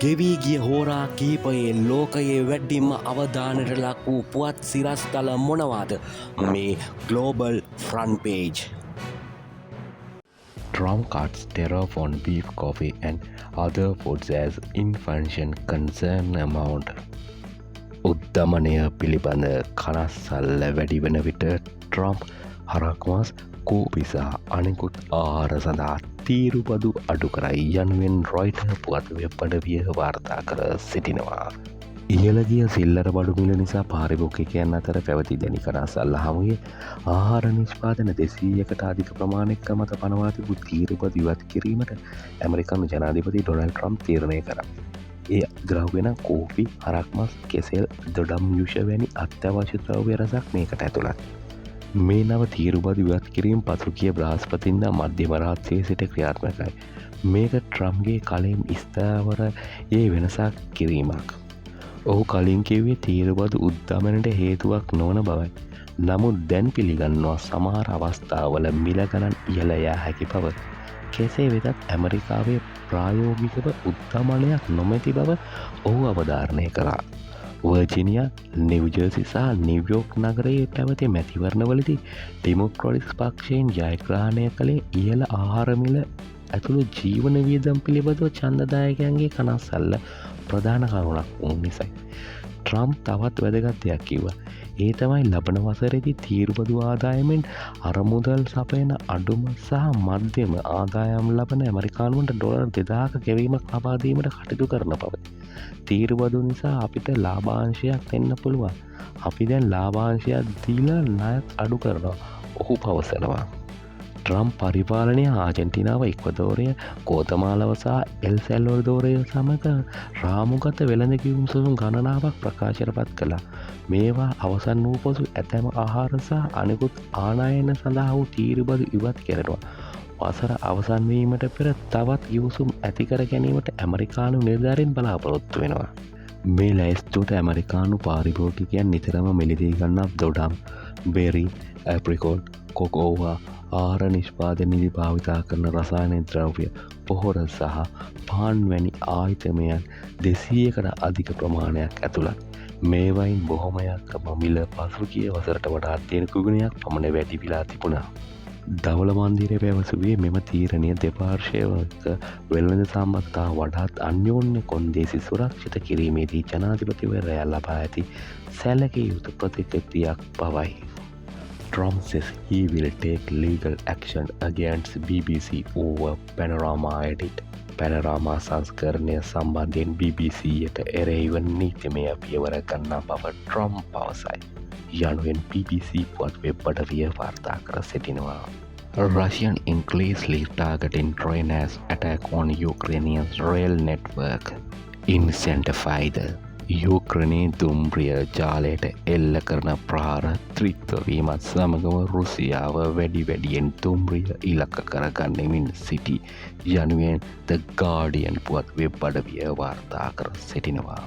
ගෙවී ගිය හෝරා කිහිපයේ ලෝකයේ වැඩිම අවධානයට ලක් වූ පුවත් සිරස්තල මොනවාද? මේ global front page. Trump cuts tariff on beef, coffee and other foods as inflation concern mount. උද්ධමනය පිළිබඳ කනස්සල්ල වැඩි වන විට ට්‍රම්ප් හරක් මස්, කෝපි සහ අනෙකුත් ආහාර සඳහා තීරුබදු අඩු කරයි යනුවෙන් රොයිටර් පුවත් වෙබ් අඩවිය වාර්තා කර සිටිනවා. ඉහළ ගිය සිල්ලර බඩු මිල නිසා පාරිභෝගිකයන් අතර පැවති දැඩි කනස්සල්ල හමුවේ ආහාර නිෂ්පාදන 200කට අධික ප්‍රමාණයක් මත පනවා තිබූ තීරුබදු ඉවත් කිරීමට ඇමරිකානු ජනාධිපති ඩොනල්ඩ් ට්‍රම්ප් තීරණය කරා. ඒ ද්‍රව්‍ය නම් කෝපි, හරක් මස්, කෙසෙල්, දොඩම් යුෂ වැනි අත්‍යවශ්‍ය ද්‍රව්‍ය රැසක් මේකට ඇතුළත්. මේ නව තීරුබදු ඉවත් කිරීම පසුගිය බ්‍රහස්පතින්දා මධ්‍යම රාත්‍රියේ සිට ක්‍රියාත්මකයි. මේක ට්‍රම්ප්ගේ කලින් ස්ථාවරයේ වෙනසක් කිරීමක්. ඔහු කලින් කිව්වේ තීරුබදු උද්ධමනයට හේතුවක් නොවන බවයි. නමුත් දැන් පිළිගන්නවා සමහර අවස්ථාවල මිල ගණන් ඉහළ යා හැකි බව. කෙසේ වෙතත් ඇමරිකාවේ ප්‍රායෝගිකව උද්ධමනයක් නොමැති බව ඔහු අවධාරණය කළා. වර්ජිනියා, නිව්ජර්සි සහ නිව්යෝක් නගරයේ පැවති මැතිවරණවලදී ඩෙමොක්‍රැටික් පක්ෂයෙන් ජයග්‍රහණය කළේ ඉහළ ආහාර මිල ඇතුළු ජීවන වියදම් පිළිබඳව ඡන්දදායකයන්ගේ කනස්සල්ල ප්‍රධාන කරුණක් වුණු නිසයි. ට්‍රම්ප් තවත් වැදගත් දෙයක් කිව්වා. ඒ තමයි ලබන වසරේදී තීරුබදු ආදායමෙන් අරමුදල් සපයන අඩුම සහ මධ්‍යම ආදායම් ලබන ඇමරිකානුවන්ට ඩොලර් 2000ක ගෙවීමක් ලබා දීමට කටයුතු කරන බව. තීරුබදු නිසා අපිට ලාභාංශයක් දෙන්න පුළුවන්. අපි දැන් ලාභාංශයක් දීලා ණයත් අඩු කරනවා. ඔහු පවසනවා. ට්‍රම්ප් පරිපාලනය ආජෙන්ටිනාව, ඉක්වදෝරය, ග්වාතමාලාව සහ එල් සැල්වඩෝරය සමඟ රාමුගත වෙළඳ ගිවිසුම් ගණනාවක් ප්‍රකාශයට පත් කළා. මේවා අවසන් වූ පසු ඇතැම් ආහාර සහ අනෙකුත් ආනයන සඳහා වූ තීරුබදු ඉවත් කෙරෙනවා. වසර අවසන් වීමට පෙර තවත් ගිවිසුම් ඇති කර ගැනීමට ඇමරිකානු නිලධාරීන් බලාපොරොත්තු වෙනවා. මේ ලැයිස්තුවට ඇමරිකානු පාරිභෝගිකයන් නිතරම මිලදී ගන්නා දොඩම්, බෙරි, ඇප්‍රිකොට්, කොකෝවා, ආහාර නිෂ්පාදනයේදී භාවිතා කරන රසායන ද්‍රව්‍ය, පොහොර සහ පාන් වැනි ආයිටමයන් 200කට අධික ප්‍රමාණයක් ඇතුළත්. මේවයින් බොහොමයක්ම මිල පසුගිය වසරට වඩා දෙගුණයක් පමණ වැඩි වෙලා තිබුණා. ධවල මන්දිරය පැවසුවේ මෙම තීරණය දෙපාර්ශ්වයක වෙළඳ සම්බන්ධතා වඩාත් අන්‍යෝන්‍ය කොන්දේසි සුරක්ෂිත කිරීමේදී ජනාධිපතිවරයා ලබා ඇති සැලකිය යුතු ප්‍රතික්‍රියාවක් බවයි. Trump says he will take legal action against BBC over Panorama edit. පැනරාමා සංස්කරණය සම්බන්ධයෙන් BBCයට එරෙහිව නීතිමය පියවර ගන්නා බව ට්‍රම්ප් පවසයි යනුවෙන් BBC පුවත් වෙබ් අඩවිය වාර්තා කර සිටිනවා. Russian increasingly targeting train as attack on Ukrainian rail network intensified. යුක්‍රේනයේ දුම්රිය ජාලයට එල්ල කරන ප්‍රහාර ත්‍රිත්ව වීමත් සමගම රුසියාව වැඩි වැඩියෙන් දුම්රිය ඉලක්ක කරගනිමින් සිටී යනුවෙන් ද ගාඩියන් පුවත් වෙබ් අඩවිය වාර්තා කර සිටිනවා.